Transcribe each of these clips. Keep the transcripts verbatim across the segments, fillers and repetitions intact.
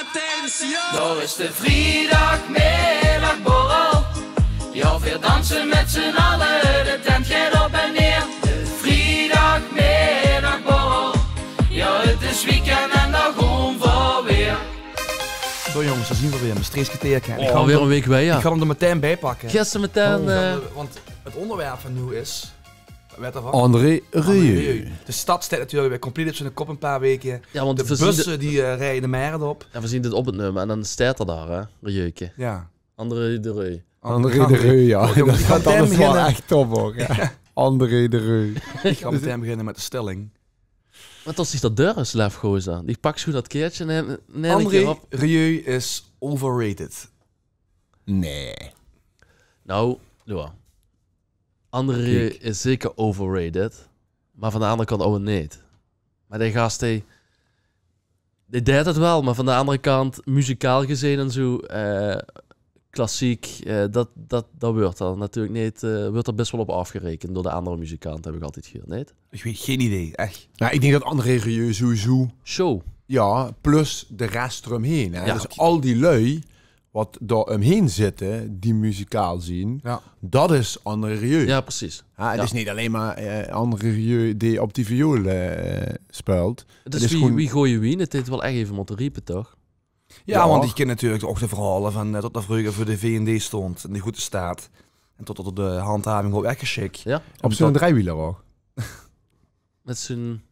Attention! Daar is de vrijdagmiddagborrel. Ja, we dansen met z'n allen, de tent gaat op en neer. De vrijdagmiddagborrel. Ja, het is weekend en daar gaan we weer. Zo jongens, daar zien we weer. Mestreechs Kerteerke. Ik ga weer een week bij, ja. Ik ga hem er meteen bij pakken. Gisteren meteen, want het onderwerp van nu is Wet d'rvan? André Rieu. De stad steit natuurlik weer compleet op zien kop een paar weke. Ja, want de busse die eh, rijden de merd op. Ja, we zien dit op het nummer en dan steit er daar, hè, Rieuke. Ja. André de Rieu. André de Rieu, ja. Jongens, ik ga meteen beginnen. Echt top, hoor. Ja. André de Rieu. Ik ga meteen beginnen met de stelling. Want als ik dat deur is, lef gozer. Die pak zo dat keertje en neem ik André Rieu is overrated. Nee. Nou, ja. André is zeker overrated. Maar van de andere kant ook niet. Maar die gast, die, die deed het wel. Maar van de andere kant, muzikaal gezien en zo, eh, klassiek, eh, dat, dat, dat wordt er natuurlijk niet, eh, wordt er best wel op afgerekend door de andere muzikanten, heb ik altijd gehoord, niet? Ik weet geen idee, echt. Nou, ik denk dat André Rieu sowieso... Show. Ja, plus de rest eromheen. Hè? Ja, dus al die lui wat daar omheen zitten, die muzikaal zien, dat is André Rieu. Ja, precies. Ja, het is niet alleen maar eh, André Rieu die op die viool eh, speelt. Het is wie, wie gooien wien, het heeft wel echt even moeten riepen, toch? Ja, want ik ken natuurlijk ook de verhalen van eh, tot er vroeger voor de V N D stond en die goed staat. En tot er door de handhaving wordt weggeschikt. Ja? Op zo'n driewieler ook. Met zijn...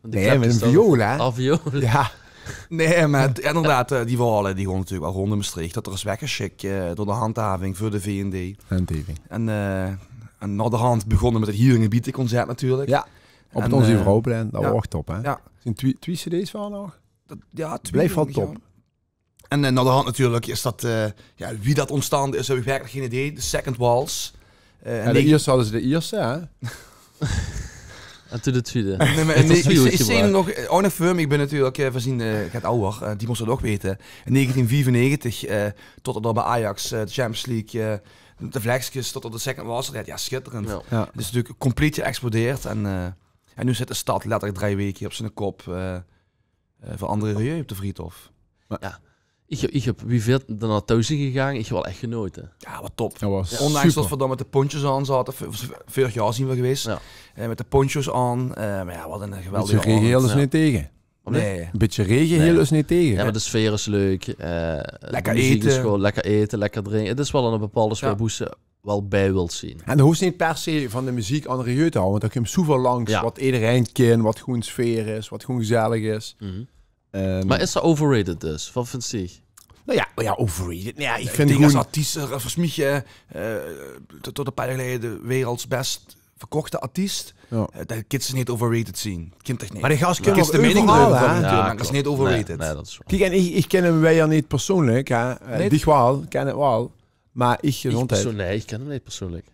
Nee, met een viool, hè? Ah, viool. Ja. Nee, maar inderdaad, eh, die verhalen die gewoon natuurlijk wel rond in Mestreech. Dat er is weggeschikt eh, door de handhaving voor de V N D. Handhaving. En, eh, en naderhand begonnen met het Hieringe Biete concert natuurlijk. Ja, op het Onze Vrouwplein. Dat was echt top, hè? Ja. Zijn twee, twee cd's van nog? Dat, ja, twee, blijft wel top. En eh, naderhand natuurlijk is dat, eh, ja, wie dat ontstanden is, heb ik werkelijk geen idee. De Second Waltz. Eh, ja, de eerste hadden ze de eerste, hè? En toen de tweede. Nee, maar ik, ik, ik zie nog, eh, Arne Firm, ik ben natuurlijk, eh, we zien eh, get ouder, eh, die moest dat ook weten. In negentien vijfennegentig, eh, tot er dan bij Ajax eh, de Champions League, eh, de vlekskes, tot er de Second Waltz had. Ja, schitterend. Ja. Het is natuurlijk compleet geëxplodeerd. En, eh, en nu zit de stad letterlijk drie weken op zijn kop. Eh, eh, van André Rieu op de Vriethof. Ja. Ik, ik heb, wie ver dan naar thuis gegaan, ik heb wel echt genoten. Ja, wat top. Ondanks dat we dan met de poncho's aan zaten, vorig jaar zien we geweest, eh, met de poncho's aan. Eh, maar ja, wat een geweldige avond. Beetje regen hield ons niet tegen. Nee. Een beetje regen hield ons niet tegen. Ja, maar de sfeer is leuk. Eh, lekker eten. Lekker eten, lekker drinken. Het is wel een bepaalde sfeer boe ze wel bij wilt zien. En dat hoeft niet per se van de muziek André Rieu te houden, want er komt zoveel langs wat iedereen kent, wat gewoon sfeer is, wat gewoon gezellig is. Maar is dat overrated dus? Wat vindt ze? Nou ja, ja, overrated. Nou ja, ik vind gewoon als artiest, eh, volgens mij, eh, tot, tot een paar jaar geleden de werelds best verkochte artiest. Ja. Eh, dat kint ze niet overrated zien. Kint echt niet. Maar die gast kint de mening erover hebben, maar dat is niet overrated. Nee, dat is waar. Kijk, en ik, ik ken hem wel niet persoonlijk, hè. Eh, die wel, ken het wel. Maar ik, gezondheid. Nee, ik ken hem niet persoonlijk.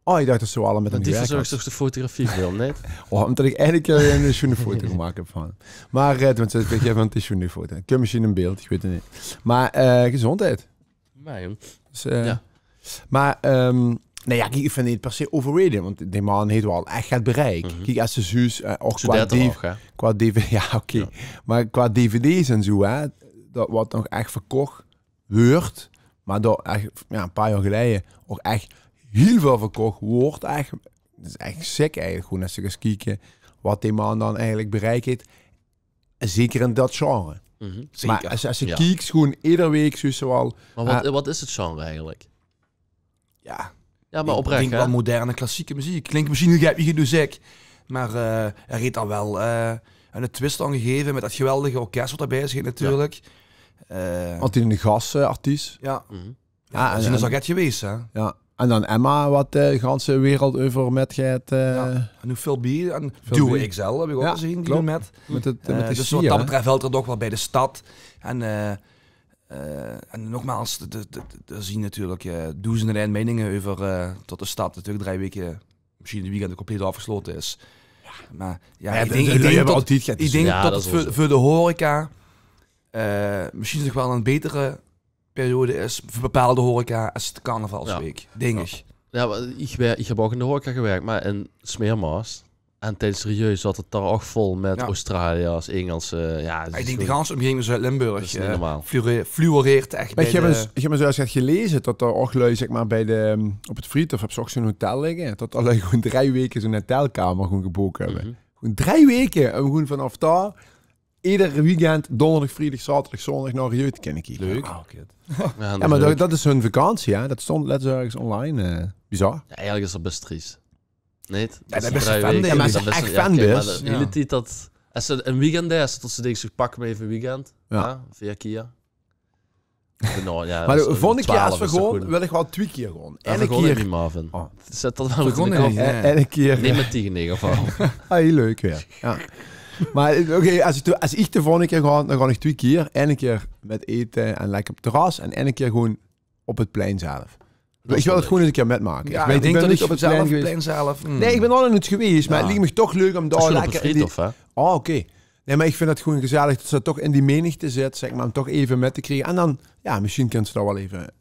Oh, ik dacht dat ze wel allemaal met hem gewerkt had. Die verzorgt toch de fotografie veel, niet? Oh, omdat ik eigenlijk eh, een schone foto gemaakt heb van. Maar eh, tenminste, ik heb een schone foto. Ik heb misschien een beeld, ik weet het niet. Maar eh, gezondheid. Maar, jong. Dus, eh, maar ehm, nee, ja, ik vind het niet per se overrated, want die man heeft wel echt het bereik. Kijk, als ze zuus, eh, ook qua, qua dv, ja, oké. Maar qua dvd's en zo, hè, dat wat nog echt verkocht weurt, maar door echt, ja, een paar jaar geleden ook echt heel veel verkocht wordt. Echt, het is echt sick eigenlijk, gewoon als je gaat kijken wat die man dan eigenlijk bereikt heeft. En zeker in dat genre. Maar als, als je kijkt, gewoon ieder week, zoals ze wel. Maar wat, wat is het genre eigenlijk? Ja. Ja, maar oprecht, ik denk wel moderne klassieke muziek. Klinkt misschien heel gek wie ik het nu zeg. Maar eh, er heeft al wel eh, een twist aan gegeven met dat geweldige orkest wat erbij zit natuurlijk. Eh, altijd een gasartiest. Ja. Ja, en, en, geweest, hè? Ja. En dan Emma, wat de ganse wereld over met gaat. Eh, ja. En hoe veel bier. En Duo X L heb ik ook gezien, die doen met. Met het, eh, met dus wat dat betreft valt er toch wel bij de stad. En eh, Eh, en nogmaals, er zien natuurlijk eh, duizenden en meningen over eh, tot de stad natuurlijk drie weken, misschien de weekenden compleet afgesloten is. Maar ja, ik denk, ik denk dat het voor, voor de horeca eh, misschien nog wel een betere periode is, voor bepaalde horeca, als het de carnavalsweek, denk ik. Ja, maar ik, wer- ik heb ook in de horeca gewerkt, maar in Smeermaas. En tijdens Rieu zat het daar ook vol met Australiërs, Engelsen. Ja, ik denk de ganse omgeving van Zuid-Limburg, eh, fluore-, fluoreert echt bij de... Maar ik heb eens, ik heb eens eens gelezen dat er ook lui, zeg maar, bij de, op het Vriethof hebben ze ook zo'n hotel liggen, dat er lui gewoon drie weken zo'n hotelkamer gewoon geboekt hebben. Gewoon drie weken. En gewoon vanaf daar, ieder weekend, donderdag, vrijdag, zaterdag, zondag, naar Rieu te kunnen kijken. Leuk. Ah, oké. Ja, maar dat, dat is hun vakantie, hè. Dat stond let's ergens online. Eh, bizar. Ja, eigenlijk is dat best triest. Nee, dat is best fan. Ja, maar is echt fan, dus. De hele tijd dat, als ze een weekend is, tot ze denken, ze pakken me even een weekend. Ja, via Kia. Maar de volgende keer als we gaan, wil ik wel twee keer gaan. En ik hier, Marvin. Zet dat wel in de kop. En ik hier. Neem het tegen in ieder geval. Ah, heel leuk weer. Ja. Maar oké, als ik, als ik de volgende keer ga, dan ga ik twee keer. En een keer met eten en lekker op het terras. En een keer gewoon op het plein zelf. Ik wil het gewoon eens een keer metmaken. Ja, ik denk dat ik zelf op het plein zelf... Nee, ik ben al in het geweest, maar het ligt me toch leuk om daar lekker in die... Oh, oké. Nee, maar ik vind het gewoon gezellig dat ze toch in die menigte zit, zeg maar, om toch even met te krijgen. En dan, ja, misschien kunnen ze daar wel even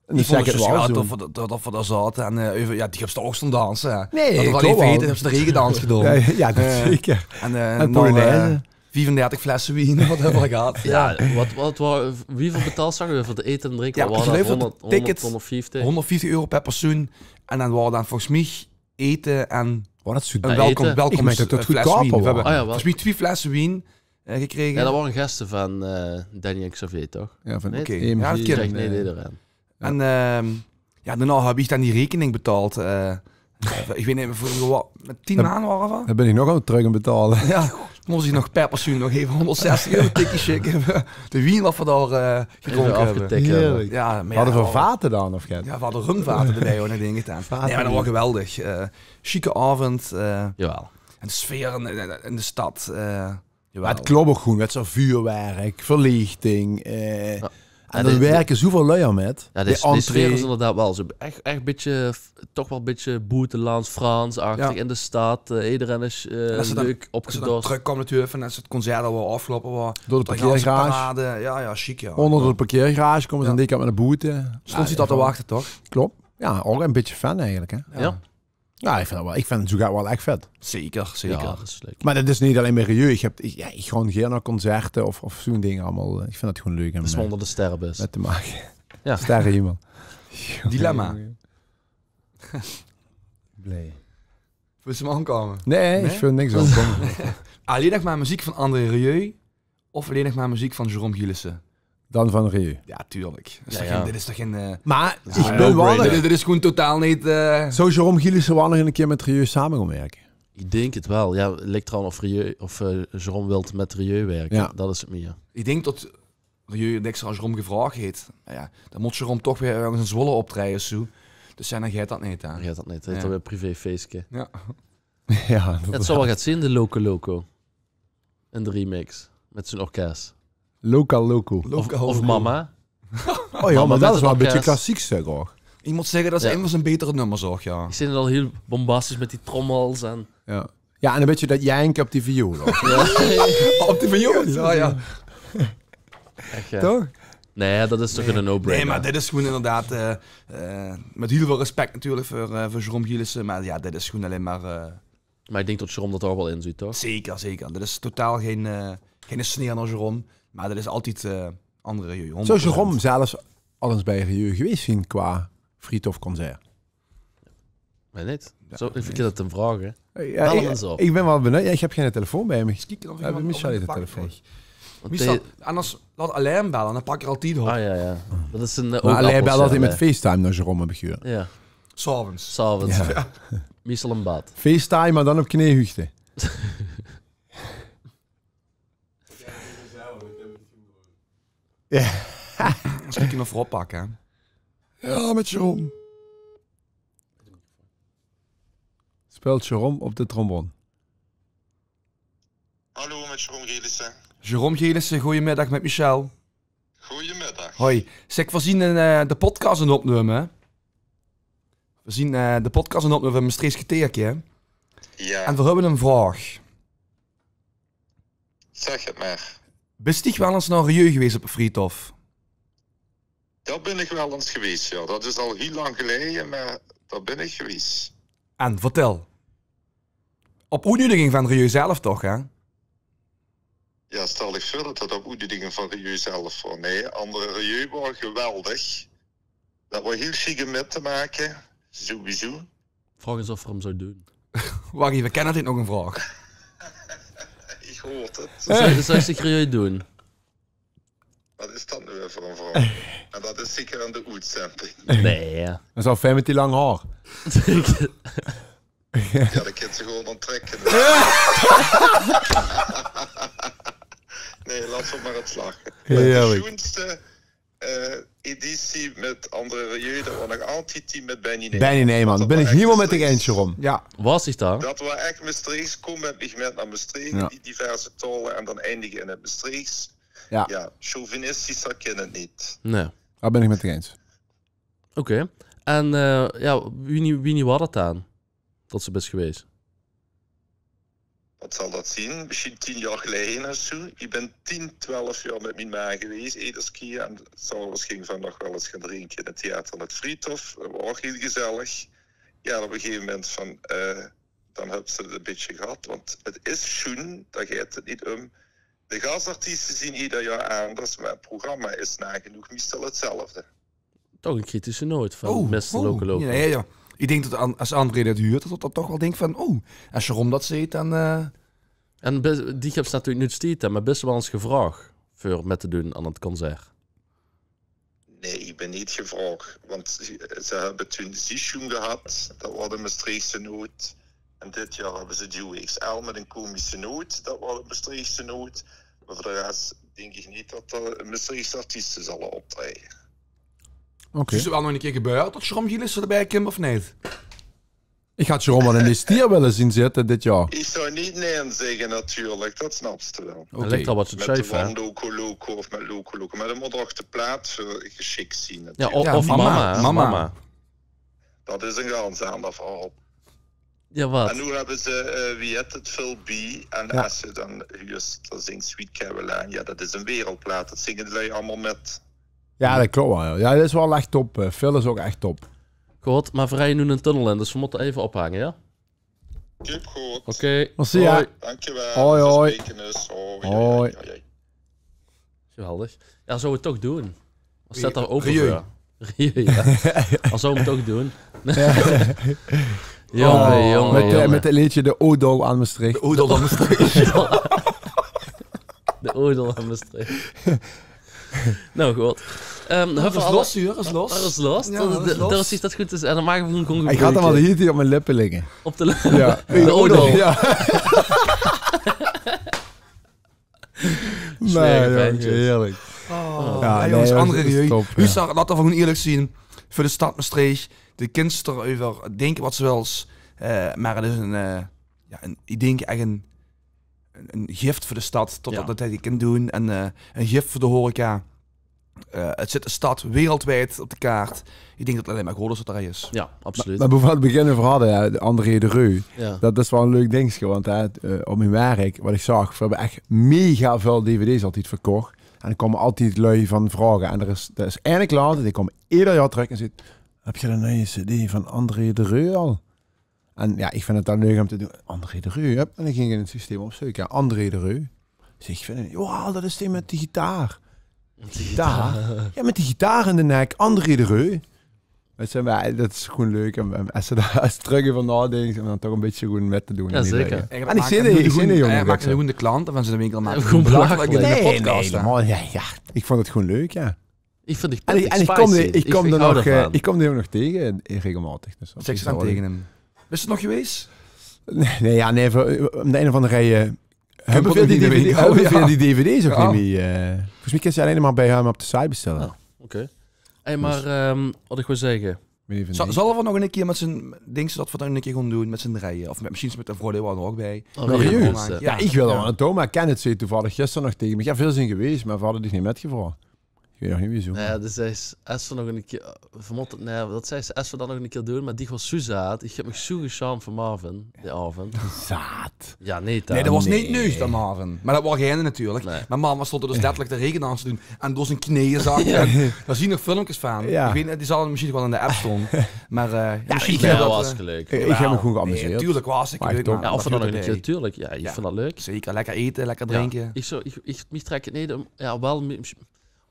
een second wauw doen. Dat we daar zaten en, eh, ja, die hebben ze ook staan dansen, hè. Nee, klopt wel. Hebben ze de regendans gedaan. Ja, dat zeker. En, eh, en Polonaise. Vijfendertig flessen wien, wat hebben we gehad? Ja, wat, wat, wat, wieviel betaald zagen we voor de eten en drinken? Ja, wat waren dat? Honderd, honderdvijftig? Honderdvijftig euro per persoon. En dan waren dan volgens mij eten en een welkom, welkom fles wien. We hebben volgens mij twee flessen wien, eh, gekregen. Ja, dat waren gasten van, eh, Danny en Xavier, toch? Ja, van... Oké. Ja, dat ken ik. Niet iedereen. En, ehm, ja, daarna heb ik dan die rekening betaald. Eh, ik weet niet, voor, wat, met tien man waren we. Dan ben ik nog aan het terug aan betalen. Ja, toen moest ik nog per persoon nog even honderdzestig euro tikkie schikken. De wien wat we daar, eh, gedronken hebben. Heerlijk. Ja, maar hadden we vaten dan, of niet? Ja, we hadden rumvaten erbij, hoor, en dingen gedaan. Nee, maar dat was geweldig. Eh, chique avond. Eh, en de sfeer in, in, in de stad. Eh, Jawel. Maar het klopt ook gewoon, met zo'n vuurwerk, verlichting. Eh, en dan werken zoveel lui aan met. Ja, de sfeer is inderdaad wel zo echt, echt een beetje, toch wel een beetje boetelands, Frans-achtig in de stad. Eh, iedereen is, eh, leuk opgedost. Als ze dan terugkomen natuurlijk, van als het concert al wel afgelopen was. Door de parkeergarage. Ja, ja, chic, ja. Onder de parkeergarage komen ze aan die kant met de boete. Stond ze dat te wachten, toch? Klopt. Ja, ook een beetje fan eigenlijk, hè? Ja. Ja, ik vind het wel, ik vind het zo wel echt vet. Zeker, zeker. Ja, dat is leuk. Maar dat is niet alleen maar Rieu. Ik heb, ik, ja, ik gewoon geer naar concerten of, of zo'n dingen allemaal. Ik vind het gewoon leuk om, eh, met te maken. Ja. Sterrenhemel. Dilemma. Blij. Wil je hem aankomen? Nee, ik vind niks aankomen. Alleen nog maar muziek van André Rieu of alleen nog maar muziek van Jérôme Gillissen? Dan van Rieu. Ja, tuurlijk. Is toch geen, dit is toch geen, eh... Maar ik ben wel... Dit, dit is gewoon totaal niet, eh... Zou Jérôme Gillissen wel nog een keer met Rieu samen gaan werken? Ik denk het wel. Ja, ligt eraan of Rieu, of, eh, Jérôme wilt met Rieu werken. Ja. Dat is het meer. Ik denk dat Rieu niks aan Jérôme gevraagd heeft. Maar ja, dan moet Jérôme toch weer ergens in Zwolle optreden of zo. Dus ja, dan gaat dat niet, hè. Dan gaat dat niet. Hij heeft alweer een privéfeestje. Ja. Ja, het zal wel gaan zien, de Loco Loco. In de remix. Met zijn orkest. Loca Loco. Of, of Mama. Oh ja, maar dat is wel een beetje klassiek, zeg, hoor. Ik moet zeggen, dat is een van zijn betere nummers, hoor, ja. Ik vind het al heel bombastisch met die trommels en... Ja. Ja, en een beetje dat jank op die viool, hoor. Op die viool, ja, ja. Echt, ja. Toch? Nee, dat is toch een no-brainer. Nee, maar dit is gewoon inderdaad, eh, eh, met heel veel respect natuurlijk voor, eh, voor Jérôme Gillissen, maar ja, dit is gewoon alleen maar, eh, Maar ik denk dat Jérôme dat ook wel inziet, toch? Zeker, zeker. Dat is totaal geen, eh, geen sneer naar Jérôme. Maar dat is altijd, eh, andere Rieu, honderd procent. Zou Jérôme zelfs al eens bij Rieu geweest zijn qua Vriethof-concert? Weet niet. Zo, ik vind dat een vraag, hè. Ja, ik, ik ben wel benieuwd. Ja, ik heb geen telefoon bij me. Michel heeft de telefoon. Michel, anders laat Alain bellen, dan pak ik er altijd op. Ah, ja, ja. Dat is een, eh, maar Alain belt altijd met FaceTime naar Jérôme, heb ik gehoord. Ja. 's Avonds. 's Avonds. Ja. Michel en Baat. FaceTime, maar dan op kniehoogte. Ja. Misschien kunnen we voorop pakken, hè? Ja, met Jérôme. Speelt Jérôme op de trombone. Hallo, met Jérôme Gelissen. Jérôme Gelissen, goeiemiddag met Michel. Goeiemiddag. Hoi. Zeg, we zien een, eh, de podcast aan het opnemen, hè? We zien, eh, de podcast aan het opnemen van Mestreechs Kerteerke, hè? Ja. En we hebben een vraag. Zeg het maar. Bis dich wel eens naar Rieu geweest op een Vriethof? Daar ben ik wel eens geweest, ja. Dat is al heel lang geleden, maar daar ben ik geweest. En vertel. Op oetnudiging vaan Rieu zelf toch, hè? Jao, stèl diech veur tot dat op oetnudiging vaan Rieu zelf waor. Nein, André Rieu waor geweldig. Dat waor hiel sjiek um mèt te make. Sowieso. Vraog ins of v'r 'm zouwe doen. Wach eve, Kenneth heet nog 'n vraog. Iech hoor 't. Zouw, zouw iech Rieu doen? Wat is dat noe weer veur 'n vraog? En dat is zeker aon de oetzending. Nein, jao. Dat is wel fijn mèt die laank haor. Jao, dat kins te gewoen aontrèkke. Nein, laot 't mer 't slache. Jao, de sjoenste, eh, editie mèt André Rieu, dat waor nog altied die mèt Benny Neyman. Benny Neyman, dao bin iech hielemaol mèt diech eins, Jeroen. Jao. Waor iech dao? Dat waor ech Mestreechs. Kom mèt miech mèt nao Mestreech, die diverse taole en daan eindige in 't Mestreechs. Jao. Jao, chauvinistisch, dat kin 't neet. Nein. Dao bin iech 't mèt eins. Oké. En, eh, jao, wienie, wienie waor dat daan? Dat ste bis gewees? Wat zal dat zien? Mesjiens tien jaor geleie of zoe. Iech bin tien, twelf jaor mèt mien ma gewees, eders kier. En 's aoves ginge v'r nog wel ins goon drinke in 't theater in 't Vriethof. Dat waor ouch hiel gezellig. Jao, op e gegeve memint vaan, eh, daan höbs te 't e bitsje gehad. Want 't is sjoen, dao geit 't neet um. De gastartieste zien eder jaor aanders, meh 't programma is nagenoeg meistal 'tzelfde. Toch 'n kritische noot vaan mister Loco Loco. Jao, jao. Iech dink tot es André dit huurt, tot 'r toch wel dink vaan: "Oh, es Jeroen dat zeet, daan, eh." En diech höbs natuurlek noets tied, hè, meh bis te wel ins gevraog veur mèt te doen aon 't concert? Nein, iech bin neet gevraog. Want ze, ze höbbe toen Ziesjoen gehad, dat waor de Mestreechse noot. En dit jaor höbbe ze Duo X L mèt 'n komische noot, dat waor de Mestreechse noot. Meh veur de res dink iech neet tot 'r Mestreechse artieste zalle optrejje. Oké. Is 't wel nog 'ne kier gebäörd tot Jeroen Gielis debij kump of neet? Iech had Jeroen wel in de stier wèlle zien zitte dit jaor. Iech zouw neet nein zègke, natuurlek. Dat snaps te wel. Oké. Mèt de Loco Loco of mèt Loco Loco. Meh daan moot ouch de plaat veur gesjik zien, natuurlek. Jao, of Mama, Mama. Dat is e gans aander verhaol. Jao, wat? En noe höbbe ze, eh, wie hèt 't, Phil B. En es ze daan huurs, daan zingk Sweet Caroline. Jao, dat is 'n wereldplaat. Dat zinge de lui allemaol mèt. Jao, dat klop wel, jao. Jao, dat is wel ech top. Eh, Phil is ouch ech top. Good, meh v'r rije noe 'nen tunnel in, dus v'r mote eve ophaange, jao? Klop good. Oké. Merci, jao. Hoi. Dankjewel. Hoi, hoi. V'r spreke us. Hoi, hoi, hoi. Geweldig. Jao, zouwe v'r 't toch doen? Wie? Zèt 'r ope veur. Rieu, jao. Zouwe v'r 't toch doen? Jao. Jóng, jóng, jóng. Mèt, eh, mèt 't leedsje De Odel aon Mestreech. De Odel aon Mestreech. De Odel aon Mestreech. Noe, good. Ehm, höbbe v'r alle... Is los, huur, is los. Alles los. Jao, alles los. Daan is dat good. En daan mage v'r gewoen... Iech had 'm al de hiele tied op mien lippe ligke. Op de li-, jao. De Odel. Jao. Smerige ventjes. Heerlek. Oh, jao, nein, jónges, André Rieu. Huub, laote v'r gewoen ierlek zien. Veur de stad Mestreech, de kins d'r euver dinke wat ste wèls. Eh, meh 't is 'n, eh, jao, 'n, iech dink ech 'n, 'n, 'n gift veur de stad, tot dat, dat heer dit kin doen. En, eh, 'n gift veur de horeca. Eh, 't zèt de stad wereldwijd op de kaart. Iech dink tot 't allein meh good is tot 'r hei is. Jao, absoluut. Meh, meh boe v'r 't beginne euver hadde, hè, de André de Reu. Jao. Dat is wel 'n leuk dingske, want, hè, eh, op mien werk, wat iech zaog, v'r höbbe ech mega väöl dvd's altied verkoch. En d'r koume altied lui vaan vraoge. En d'r is, d'r is eine klant, dee kump eder jaor trök en zeet: "Höb geer de nuie cd vaan André de Reu al?" En jao, iech vin 't daan leuk um te doen. André de Reu, hup. En daan góng iech in 't systeem opzeuke. André de Reu. Zègk iech vaan: "Jao, dat is dee mèt die gitaar." Mèt die gitaar? Jao, mèt die gitaar in de nek. André de Reu. Weits te, meh dat is gewoen leuk um, um, es te dao ins trök euver naodinks en daan toch e bitsje gewoen mèt te doen. Jao, zeker. En iech zeen de, iech zeen de jóng gewoen de klant vaan zien winkel, meh gewoen belachelijk in de podcast, hè. Nein, nein, jao, jao. Iech voont 't gewoen leuk, jao. Iech vin 't pittig spicy. En iech, en iech kom dee, iech kom dee nog, eh, iech kom dee ouch nog tege, eh, regelmaotig. Dus op zich is 't wel leuk. Zègk 't daan tege häöm. Bis te nog gewees? Nein, nein, jao, nein, veur, eh, um de ein of aander reje, eh, höbbe veer die dvd, höbbe veer die dvd's ouch neet mie, eh, volges miech kins te allein mer bij häöm op de site bestèlle. Oh, oké. Hey, meh, ehm, wat iech wouw zègke. Zalle v'r nog 'ne kier mèt zien, dinks te tot v'r dat 'ne kier goon doen mèt zien drieje? Of mèt, mesjiens mèt de vrouw dee waor d'r ouch bij. Oh, jao, jao. Jao, iech wèl wel nao touw, meh Kenneth zag toevallig gister nog tege miech: "Jao, veer zien gewees, meh veer hadde diech neet mètgevraog." Ich weit nog neet wiezoe. Nae, dus is, es v'r nog 'ne kier, v'r mótte, nae, dat zag ze, es v'r dat nog 'ne kier doon, mer die waor zoe zaat. Ich höb mich zoe gesjaamp veur Marvin, dae aovend. Zaat. Jao, neet, hè? Nae, dat waor neet neus dan, Marvin. Mer dat waor geine natuurlik. Nae. Mer Marvin, v'r stónge dus letterlik de regenhans te doon en door zien knee zak. Jao. Dao zien nog filmkes van. Jao. Ich weit neet, die zalle mesjiens waal in de app staon. Mer, eh, jao, mesjiens... Jao, dat waor hartstikke leuk. Ich höb mich gewoen geamuseerd. Nae, natuurlik waor hartstikke leuk, man. Jao, of v'r dan nog 'ne kier, natuurlik. Jao, ich vónj dat leuk. Jao, zeker. Lekker ete, lekker drinke. Jao, ich zoe, ich, ich, mich trèk 't neet um, jao, waal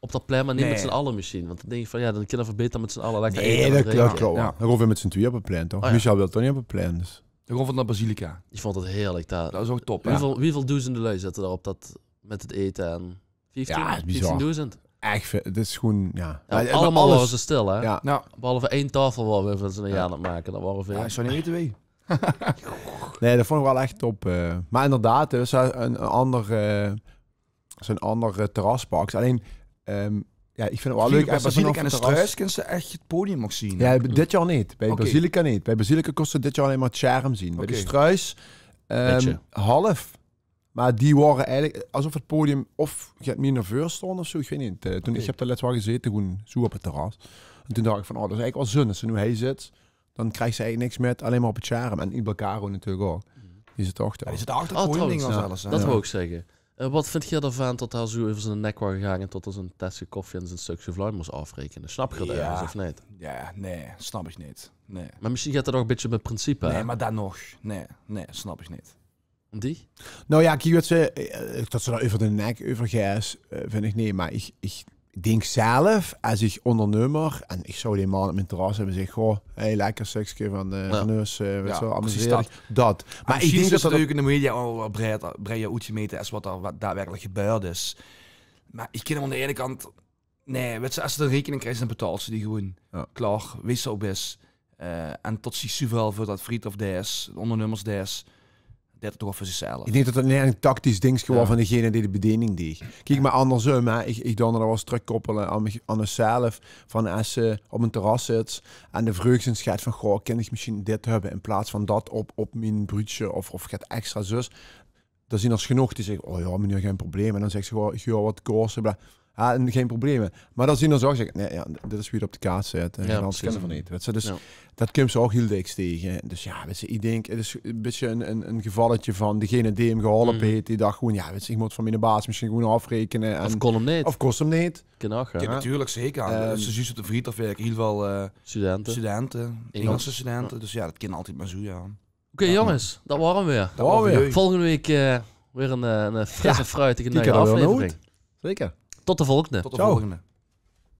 op dat plein, mer neet mit z'n alle mesjiens. Want dan dink ich van, jao, dan kinne v'r beter mit z'n alle lekker ete en drinke. Nae, dat klop, klop. Jao. Dan gaon v'r mit z'n twieë op 't plein, toch? Oh, jao. Michel wilt toch neet op 't plein, dus. Dan gaon v'r nao Basilica. Ich vónj dat heerlik, dao. Dat is ouch top, jao. Wieväöl, wieväöl doezende lui zitte dao op dat, mit 't ete en vieftien? Jao, 't is bizar. Vieftieëndoezend? Ech, 't is gewoen, jao. Jao, mer allemaol alles waore ze stil, hè? Jao. Jao. Behalve ein taofel wao v'r van z'n jaan aan 't make. Dat waore veer. Jao, ich zów neet weite wie. Nae, dat vónj ich waal ech top, eh. Mer inderdaad, hè, dat is ein, ein anger, eh, zoe'n anger, eh, terraspark. Allein, ehm, jao, ich vinj 't waal leuk es ze vanaaf 't terras... Bie Basilica en de Struis kins se ech 't podium nog zeen, hè? Jao, dit jaor neet. Bie Basilica neet. Bie Basilica kós se dit jaor allein mer 't sjerm zeen. Bie de Struis, ehm, half. Mer die waore eigelik esof 't podium of get mie nao veur stóng of zoe. Ich weit neet. Eh, toen, ich höb dao lèts waal gezete, gewoen zoe op 't terras. En toen dach ich van, oh, dat is eigelik waal zun. Es se noe hie zits, dan kriegs se eigelik niks mit, allein mer op 't sjerm. En Il Baccaro natuurlik ouch. Die zit achter. Jao, die zit achter 't podium zelfs, hè. Oh, trouwens, dat wól ich zègke. Eh, wat vindj geer d'rvan tot dao zoe euver ziene nek waor gegaange tot d'r zoe'n tesse koffie en zoe'n stökske vlaai mós aafrekene? Snap geer dat örges of neet? Jao, nae, snap ich neet. Nae. Mer mesjiens geit dat ouch e bietje mit principe, hè? Nae, mer dan nog. Nae, nae, snap ich neet. En die? Noe jao, kiek, wat ze, eh, dat ze dao euver de nek euver geis, eh, vinj ich neet. Mer ich, ich dink zelf, es ich óngernummer en ich zów dae man op mien terras höbbe en zègke: "Goh, hey, lekker stökske van de, van us, eh, wèts se waal, amuseer dich." Dat. Mer ich dink dat dat ouch in de media al waal breid, breid oetgemete is wat d'r, wat daadwerkelik gebäörd is. Mer ich kin 'm aan de eine kant Nae, wèts se, es se de rekening kriegs, dan betaals se die gewoen. Jao. Klaor, wees se op bis. Eh, en tot zie zoeväöl veur dat vriethof deis, de óngernummers deis, deit 't toch veur zichzelf. Ich dink tot 't neet ein tactisch dingske waor van degene dae de bediening deeg. Kiek, mer angersóm, hè, ich, ich doon dat waal ins trökkoppele aan mich, aan mezelf. Van es se op ein terras zits en de vreugde in sjets van: "Goh, kin ich mesjiens dit höbbe in plaats van dat op, op mien bruudsje of, of get extra zus." D'r zien d'r genóg die zègke: "Oh jao, meneer, gein probleem." En dan zègke ze gewoon: "Jao, wat kos 't, bla." Jao, en gein probleem. Mer d'r zien d'r zoe die zègke: "Nae, jao, dit is wie 't op de kaart steit. Jao, precies. Anders kinne v'r neet." Wèts se, dus dat kums se ouch hiel dèks tege. Dus jao, wèts se, ich dink, 't is e bietje e, e, e gevalletje van degene dae 'm geholpe heet, dae dach gewoon: "Jao, wèts se, ich mót van miene baas mesjiens gewoon aafrekene." En, of kós 'm neet. Of kós 'm neet. Kin ouch, jao. Kiek, natuurlik, zeker. Ehm, dus se zuus op de vriethof werke hiel väöl, eh, studente. Studente. Ingelse studente. Dus jao, dat kin altied mer zoe, jao. Oké, jónges, dat waor 'm weer. Dat waor 'm weer. Volgende waek, eh, weer ein, eh, ein frisse, fruitige nuie aaflevering. Zeker. Tot de volgende. Tot de volgende.